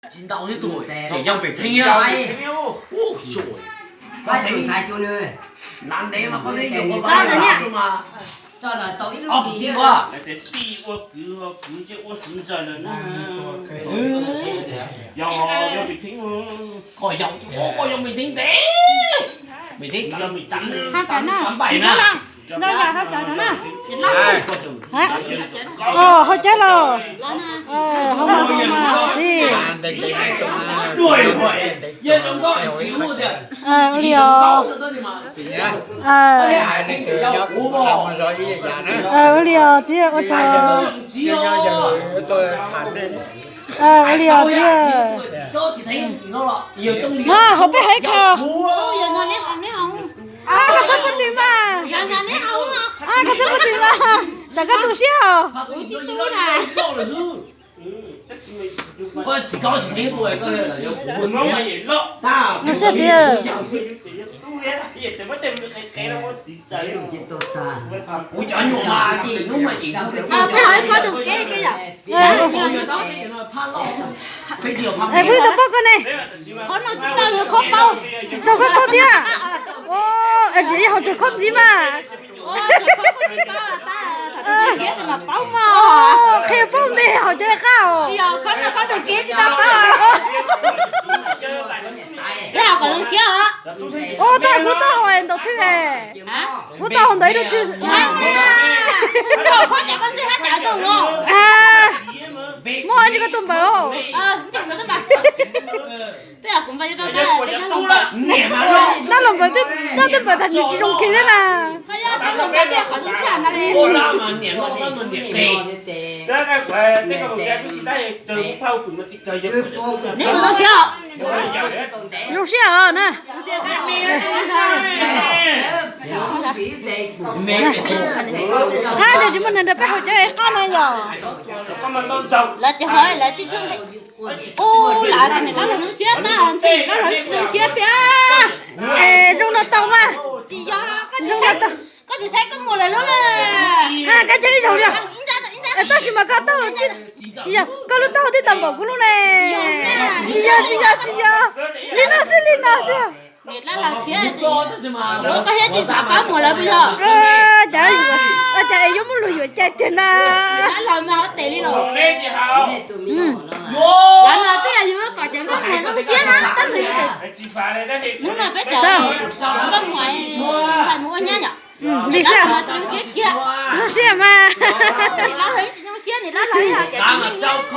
Tsis ntau thiab tus, tseem yog pem theeb. Ua xyoo, koj xeev, nas ntev mas koj thiaj yuav ua koj mas. Tij ua kwv, ua kwv ces ua kwv ntxawg lawm na. Yog, yog pem theeb, koj yog, koj yog pem theeb ntev, pem theeb yog pem tam, tam npaim na. Hau cawv los, hau mas hau mas txiv. Ua li os. Ua li os txiv, ua tsaug. Ua li os txiv. Mas hauv peb hais khaws. Koj txhob pub tim mas. Koj txhob pub tim mas, tsam koj tu siab os. Siab txiv. Peb hais koj tus kev yom. Es kuv ib tug paub koj ne. Tau koj paub thiab. Ces yog hauv tseem khob ntxiv mas. Qhia paub ntev hauv cov qab os. Ua tag kuv tau hauv ntau thwj. Kuv tau hauv ntau ib lub thwj. Muaj ib tsi koj tuaj npawg. Dab laug npawg twb, dab laug twb npawg tag nws tsis zoo kiag thiab na. Zoo siab os na. Hab ces tsis muaj neeg nrog peb haus cawv es qab na yom. Lawv ces ho lawv tsis, ub, lawv tias niam dab laug zoo siab tag, ntshe niam dab laug tsis zoo siab tiag. Es zoo no tau mas. Tsis yog, zoo no tau. Koj tsis saib koj muag lawv lub na. Koj cog ib zaug li. Tab sis mas koj taub, tsis yog, koj lub taub hau twb tau npaum kuv lub ne. Tsis yog, tsis yog, tsis yog. Li no xwb, li no xwb. Niam dab laug thiab, yuav koj thiab tsis xav pab muag lawv puas yog? Cas, cas es yuav muab luag yuam cai tiag na. Dab laug mas tes li los. Lawv mas twb yog yus kom cov nkauj muag zoo siab na, tab sis hnub no peb cov nkauj muag mus ua nyab yom. Li xwb. Zoo siab kiag. Zoo siab mas. Niam dab laug tsis zoo siab, niam dab laug yog cov tsis zoo siab.